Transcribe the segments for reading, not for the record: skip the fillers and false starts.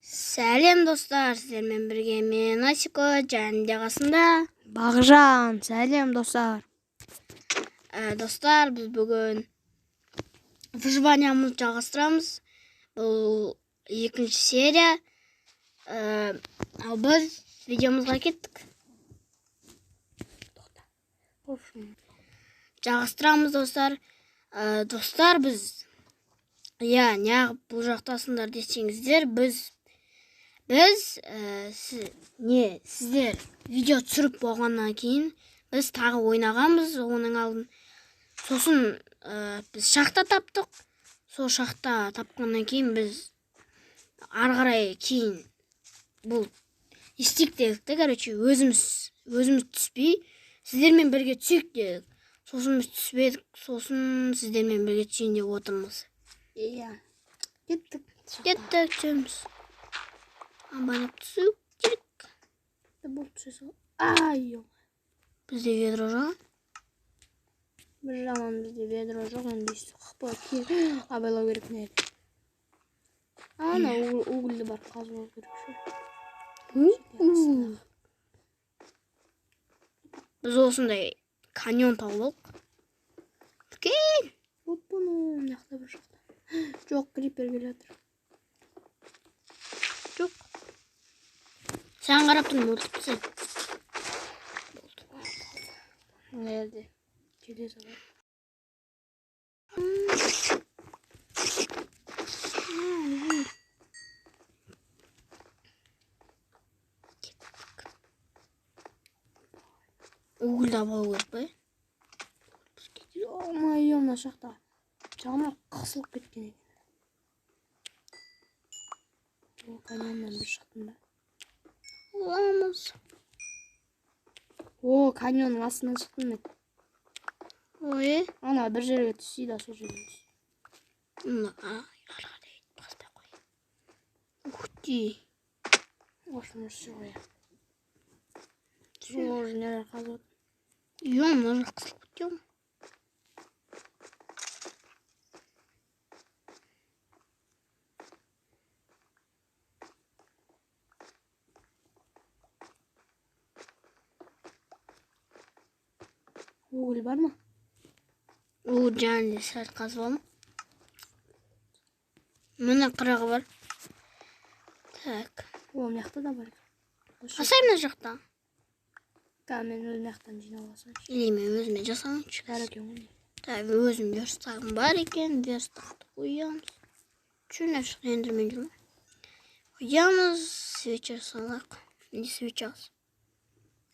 Сәлем достар, сіздермен бірге мен Асико және де қасымда Бағжан. Сәлем достар. Достар, біз бүгін выживаниямызды жалғастырамыз. Бұл екінші серия. Ал біз видеомызға кеттік. Жалғастырамыз достар. Достар, біз иә, неғып бұл жақтасыңдар десеңіздер, біз сіздер видео түсіріп болғаннан кейін біз тағы ойнағанбыз оның алдын. Сосын біз шахта таптық. Сол шахта тапқаннан кейін біз ары қарай кейін бұл істейік дедік те, короче, өзіміз түспей сіздермен бірге түсейік дедік. Сосын біз түспедік, сосын сіздермен бірге түсейін деп отырмыз. Иә. Кеттік. Кеттік, түсеміз. Абайлап түсу керек. Бұл түсе сал. Ай, бізде ведро жоқ. Бір жаман бізде ведро жоқ, енді қақпа абайлау керек не. Ана угольді бар, қазып алу керек ше. Біз осындай каньон тауып алдық. Үлкен. Оппаны, мына жақта бір жақта. Жоқ, крипер келе жатыр. Жоқ. Саған қарап тұрмын, өлтіріп тастайын. Болды. Мына жерде железо бар. Кеттік. Угольді алу керек па? Ё-моё, мына жақта жаман қысылып кеткен екен. О, каньоннан бір шықтым ба? Аламыз. О, каньонның астынан шықтым мен. Ой. Ана бір жерге түссе да, сол жерге түс. Мына ары қарай баспай қой. Ух ты. Осыны түссе ғой. Сол нелер қазып. Ё, мына жақ қысылып кеткен. Уголь бар ма? Уголь және сәл қазып алдым. Міне қырығы бар. Так. О, мына жақта да бар екен. Асай мына жақта. Ка, мен өзім жақтан жинап алсайыншы. Или мен өзіме жасайыншы. Бар екен ғой. Так, өзім верстагым бар екен. Верстакты қоямыз. Шүне шықты, ендірмен жүрме. Қоямыз, свеча салайық. Не свеча?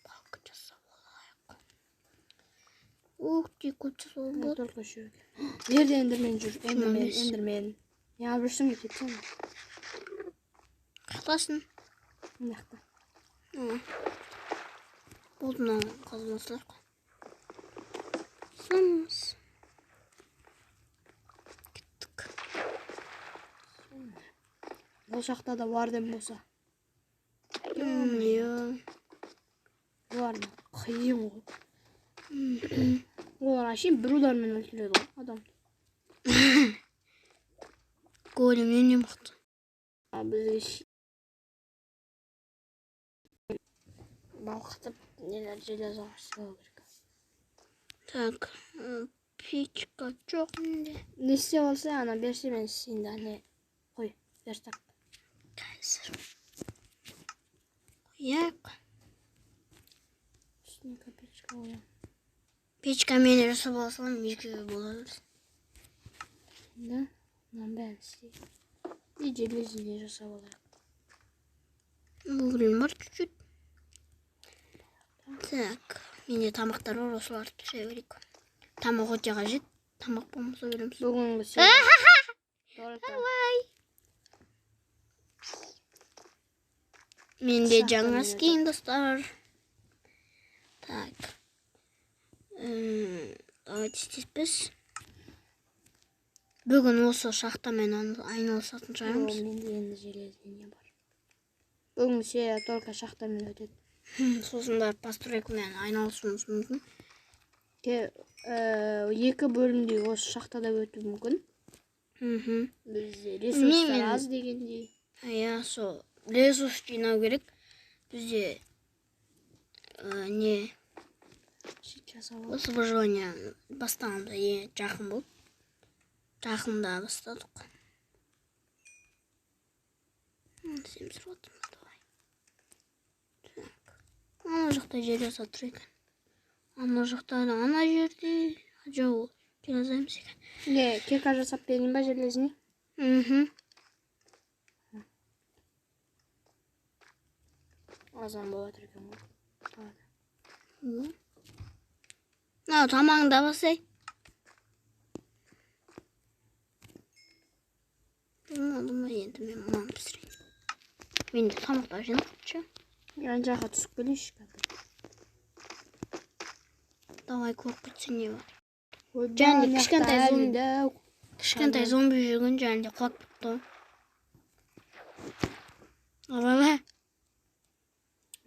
Палка жасап алайық. Ух ты, көп жасауға болады. Только үшеу екен. Жерде ендірмен жүр. Ендірмен, 25. ендірмен. Неғып жүрсің кетсең? Қаяқтасың? Мына жақта. Болды, мынаны қазып алсақ. Саламыз. Кеттік. Бұл жақта да варден болса. Иә. Варден қиын ғой. Олар әшейін бір удармен өлтіреді ғой адам. Големнен не мықты. Бізге балқытып нелер железо салу керек. Так, печка жоқ менде. Не істеп алса, ана берсе мен істейін да, не қой, верстак. Қазір. Қояйық. Үстіне печка қоямын. Печка мен жасап ала саламын, екеуі болады. Да, мынаның бәрін істейік. И железный жасап алайық. Уголь бар чуть-чуть. Так, менде тамақтар бар, осыларды піше берейік. Тамақ өте қажет. Тамақ болмаса өлеміз. Бүгінгі Давай. Менде жаңа скин, достар. Так. Давайте істеспіз. Бүгін осы шахтамен айналысатын шығармыз. Менде енді железный не бар. Бүгінгі серия только шахтамен өтеді. Сосын барып постройкамен айналысуымыз мүмкін. Екі бөлімде осы шахтада өтуі мүмкін. Бізде ресурстар аз дегендей. Иә, сол ресурс жинау керек. Бізде не осы выживание бастағанда жақын болды. Жақында бастадық. Сен пісіріп отырмын, давай. Так. Ана жақта железо тұр екен. Ана жақта, ана жерде жоқ, ол железо емес екен. Не, кирка жасап берейін ба железіне? Мхм. Азан болып жатыр екен ғой. Мынау тамағыңды басай. Болмады ма енді мен мынаны пісірейін. Мен де тамақтар жинап. Жан жаққа түсіп келейінші. Давай көріп кетсе не бар. Және кішкентай зомби. Кішкентай зомби жүрген және де құлап кетті. Абала.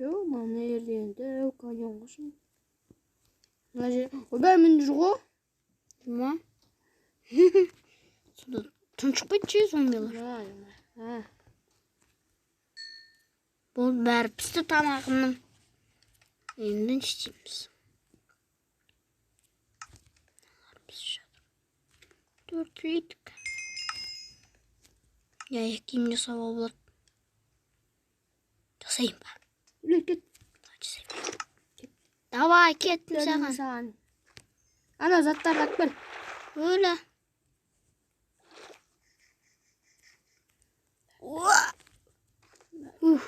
Жоқ, мына жерде енді каньон ғой шын. Мына жер, ойбай, міне жүр ғой. Ма? Сонда тұншықпайды ше зомбилар. Болды, бәрі пісті тамағымның. Енді не істейміз? Пісіп жатыр. 4 реттік. Я киім жасауға болады. Жасайын ба? Кет. Давай, кеттім саған. Ана заттарды алып кел. Өлі. Ух. Ух.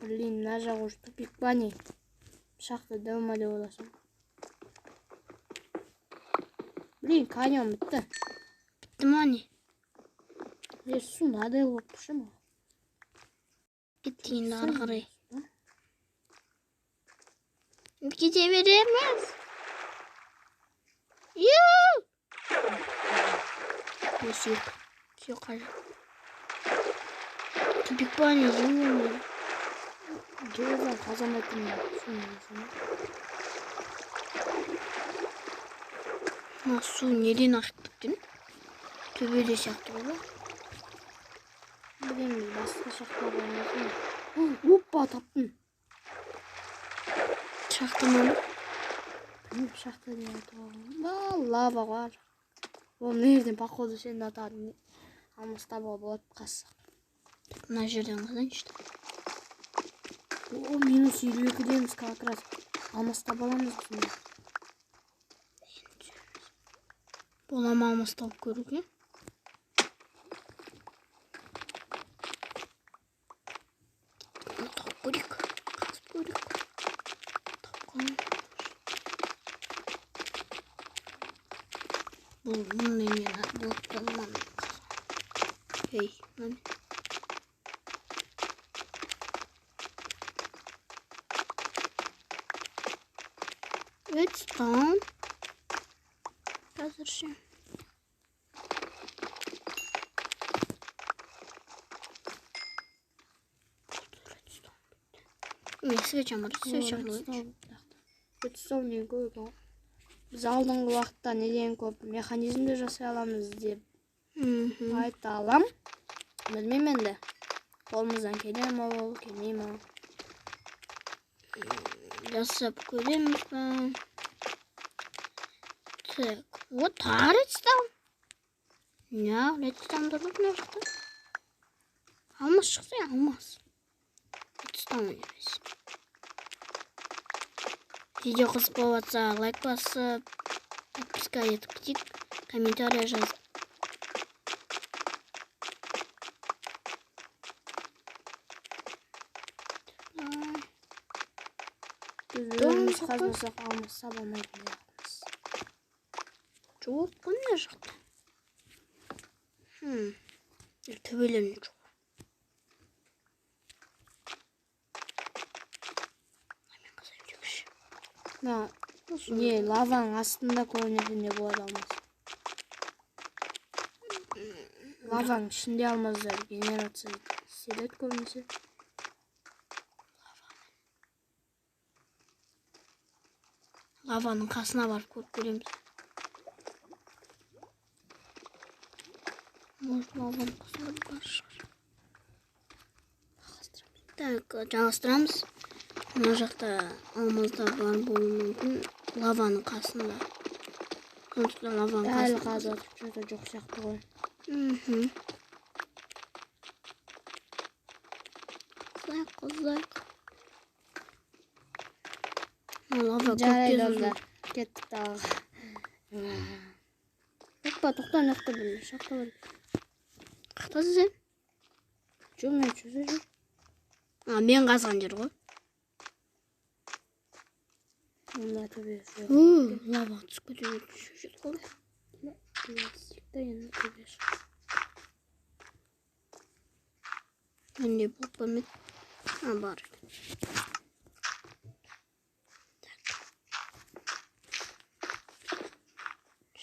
Блин, мына жақ уже тупик па не? Шахта дәу ма деп ойласам. Блин, каньон бітті. Бітті ма не? Е, су мынадай болып тұр ше маған. Кеттік енді ары қарай. Кете береміз. Ю! О, сүйек. Сүйек қажет. Тупик па не? Железо қазамайтын Мына су неден ағып кеткен? Төбеде сияқты ғой. Білеміз, басқа шахта болмасын. Опа, таптым. Шахта ма? Білмеймін, шахта деп айтуға. Лава бар. Ол мына жерден походу сен атадың. Алмас табуға болады қазсақ. Мына жерден қазайыншы. О, минус 52-деміз как раз. Алмас таба аламыз сонда. Бола ма алмас тауып көруге? Тауып көрейік. Қазып көрейік. Тапқан. Бұл бұндай мен болып қалмам. Ей, мына. Redstone. Қазірше. Мен свечам бар, свечам бар. Redstone не көп екен. Біз алдыңғы уақытта неден көп механизмді жасай аламыз деп айта алам. Білмеймін енді. Қолымыздан келе ме ол, келмей ме? Жасап көреміз ба? Так, вот тағы redstone. Не, redstone тұр мына жақта. Алмас шықса, алмас. Redstone емес. Видео қызық болып жатса, лайк басып, подписка етіп кетейік, комментарий жазып. Біз өзіміз қазбасақ алмас таба алмайтын сияқтымыз. Жоқ, қой мына жақта. Төбелеріне жоқ. Мен қазай берейікші. Мына не, лаваның астында көрінетін не болады алмас. Лаваның ішінде алмаздар генерация істеледі көбінесе. Лаваның қасына барып көріп көреміз. Может, лаваның қасында бар шығар. Так, жалғастырамыз. Мына жақта алмаздар бар болуы мүмкін. Лаваның қасында. Сондықтан лаваның Әлі қасында. Қазып что-то жоқ сияқты ғой. Қазайық, қазайық. Мына лава көкке Жарайды созылып. онда. Кеттік далаға. Опа, тоқта, мына жақта бір шахта бар. Қаяқтасың сен? Жоқ, мен жүзе жоқ. А, мен қазған жер ғой. Мына төбе жоқ. Лава түсіп кете түсіп қой. Істейік та енді төбе шық. Менде блок бар ма еді? А, бар екен. Так.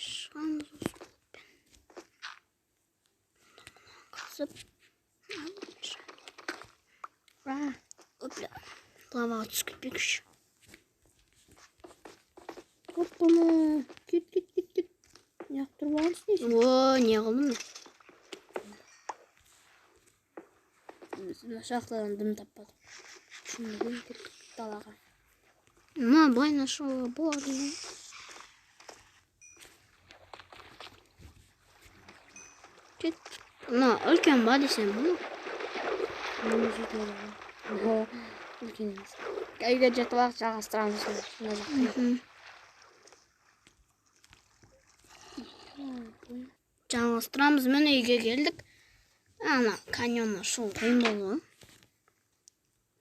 Шығамыз осы блокпен. Қазып. Опля. Лаваға түсіп кетпекші. Оппана. Кет, кет, кет, кет. Неғып тұрып алғансың не сен? О, не қылдым мен? Біз мына шахтадан дым таппадық. Шынымен кеттік далаға. Мына былай шығуға болады. Кет. Мына үлкен ба десем бұл? Міне жетеді ғой. О, үлкен емес. Үйге жетіп алайық, жалғастырамыз мына жақта. Жалғастырамыз. Міне үйге келдік. Ана каньонға шығу қиын болды ғой.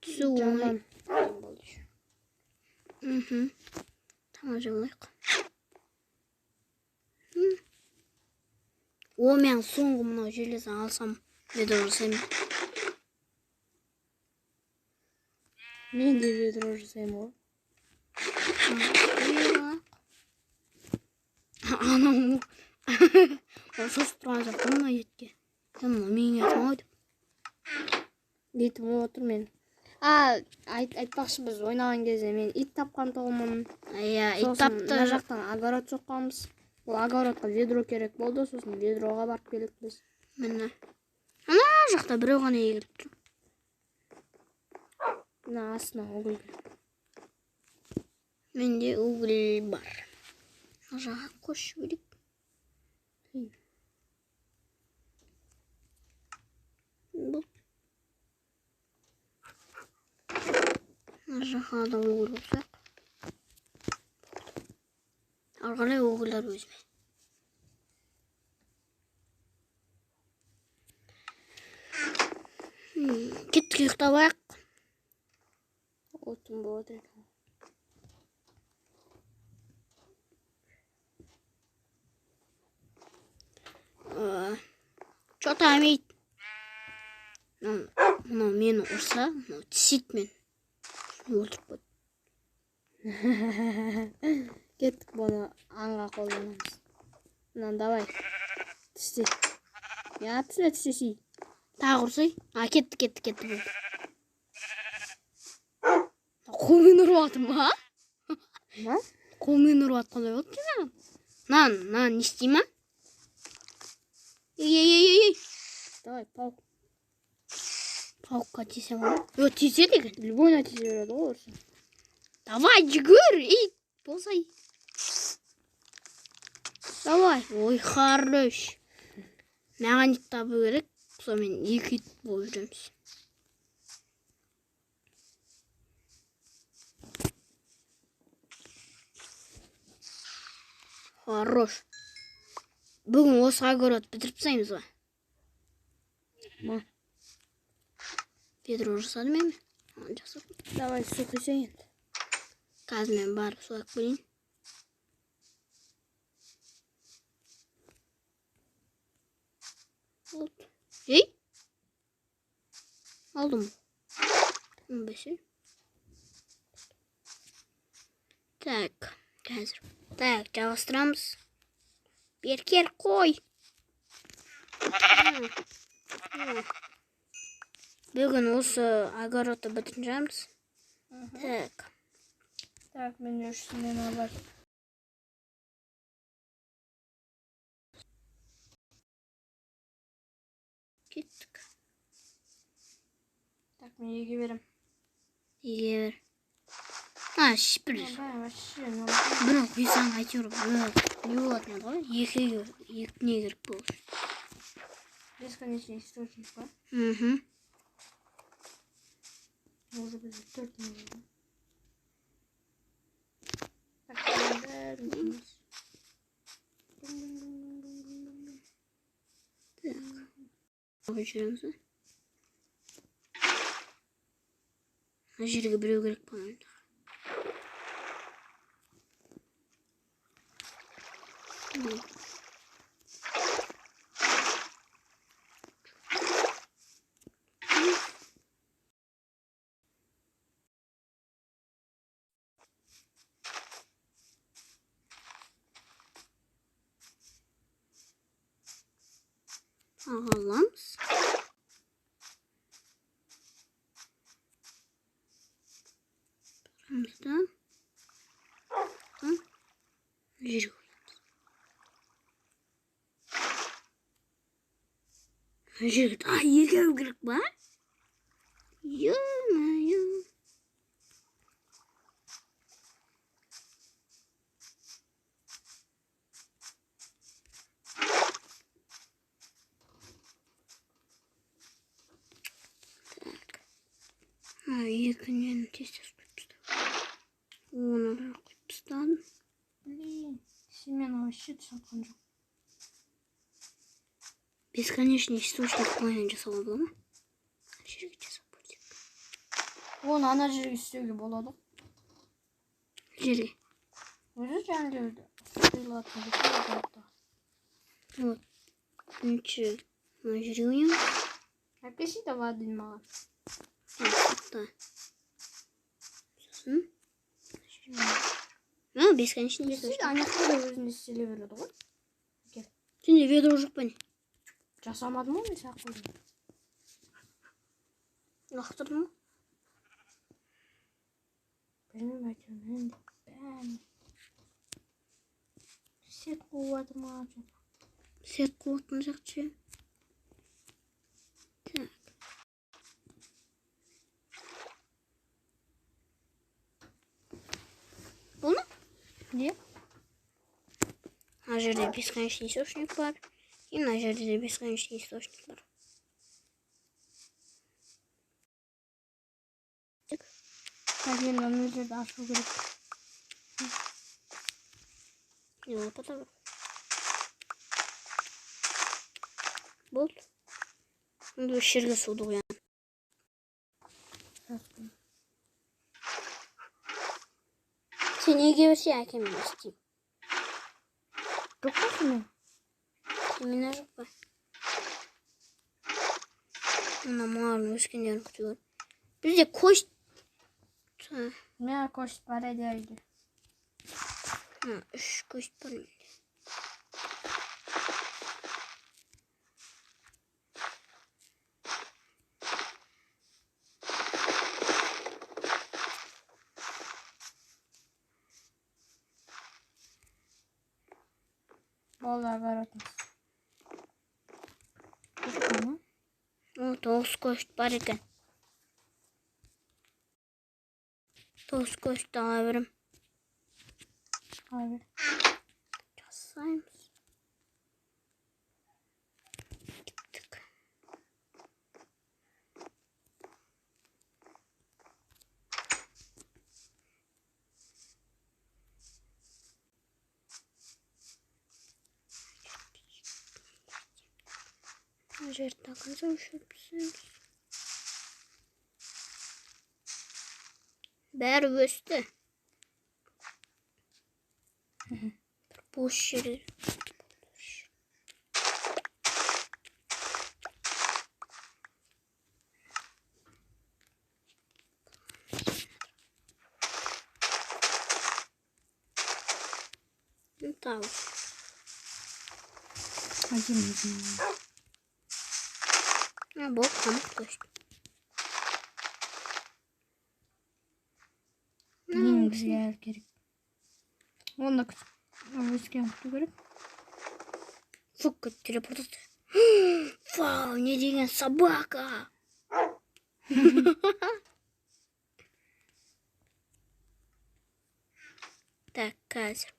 Түсу оңай. Жаман қиын болды еще. Тамақ жеп алайық. О, мен соңғы мынау железо алсам, ведро жасаймын. Мен де ведро жасаймын ғой. Анау ол шошып тұрған сияқты мына етке. Сен мынау менің етім ау деп. Етім отыр мен. Айтпақшы, біз ойнаған кезде мен ит тапқан тұғынмын. Иә, ит Сосын тапты. мына жақтан огород соққанбыз. Ол огородқа ведро керек болды, сосын ведроға барып келдік біз. Міне. Ана жақта біреу ғана егіліп тұр. Мына астына уголь керек. Менде уголь бар. Мына жаққа қосып жіберейік. Бұл. Мына жаққа да уголь қосайық. Ары қарай угольдар өзіме. Кеттік, ұйықтап алайық. Отын болады екен. Чё там ит? Мынау мені ұрса, мынау тісейді мені. Өлтіріп қойды. Кеттік, бұны аңға қолданамыз. Мынаны давай. Тісте. Я тісте, тістесей. Тағы ұрсай. А, кетті, кетті, кетті болды. Қолмен ұрып жатыр ма? Ма? Қолмен ұрып жатқандай болды саған. Нан, не істей ма? Ей, ей, ей, ей, ей. Давай, паук. Паукқа тисе ма? Ө, тисе деген. Любойына тисе береді ғой ұрса. Давай, жүгір, ей, болсай. Давай. Ой, хорош. Маған ит табу керек. Сонымен екі ит болып жүреміз. Хорош. Бүгін осы огород бітіріп тастаймыз ба? Ма. Ведро жасадым мен. А, жасадым. Давай, су құйсаң енді. Қазір мен барып су алып келейін. Болды. Ей! Алдым. Он бес. Так, қазір. Так, жалғастырамыз. Беркер қой. Бүгін осы огородты бітіретін шығармыз. Так. Так, мен үш смена бар. Кеттік. Так, мен еге берем. Еге бер. А, бір. Вообще, Біреу құйсаң әйтеуір біреу не болатын еді ғой? Екі не керек болу. Бесконечный источник па? Мхм. Уже бізде 4 не болды. Так, бәрін. Так. Қойып жүреміз ба? Мына жерге біреу керек по-моему. Аламыз. Барамыз да. Жерге қоямыз. Жерге тағы екеу керек па? Ё-моё. Так. Екі нені тез-тез қойып тастау. Оны қойып тастадым. Блин, семена вообще түсіп жатқан жоқ. Бесконечный источник қойын жасауға бола ма? Ана жерге жасап көрсек. Оны ана жерге істеуге болады. Жерге. Өзі жәнілеуді құйылатын жерге. Вот. Бірінші мына жерге қоямыз. Әкелші де воды маған. Да. Сосын. А, бесконечный источник. Ана жақта да өзінде істеле береді ғой. Сенде ведро жоқ па не? Жасамадым ғой мен, саған қойдым. Лақтырдың ба? Білмеймін, әйтеуір енді бәрін. Сет қуып жатыр маған. Сет қуып жатқан сияқты ше. Так. Болды ма? Не? Мына жерде бесконечный источник бар. И мына жерде де бесконечный источник бар. Так, енді ана жерді ашу керек. Не, лопата бар. Болды. Енді осы жерге суды құямын. Сен неге берсе, әкем мен істеймін. Жоқ па семен? Семена жоқ па? Мына мыналардың өскендерін күту керек. Бізде кость. Мына кость бар еді үйде. Мына 3 кость бар менде. Болды, огородымыз. О, 9 кость бар екен. 9 кость ала берем. Ала бер. Жасаймыз. Кеттік. Мына жерді до конца өшіріп тастаймыз. Бәрі өсті. Бір бос жер. Тағы. А, бұл қамық көшті. Блин, бізге әлі керек. Оны өскен күту керек. Фук, телепортация. Вау, не деген собака. Так, қазір.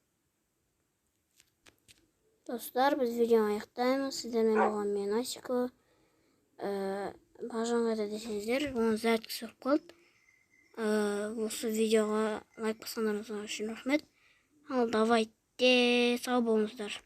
Достар, біз видеоны аяқтаймыз. Сіздермен болған мен, Асико. Бағжан қайда десеңіздер, оның зарядкасы жоқ қалды. Осы видеоға лайк басқандарыңыз үшін рахмет. Ал давайте, сау болыңыздар.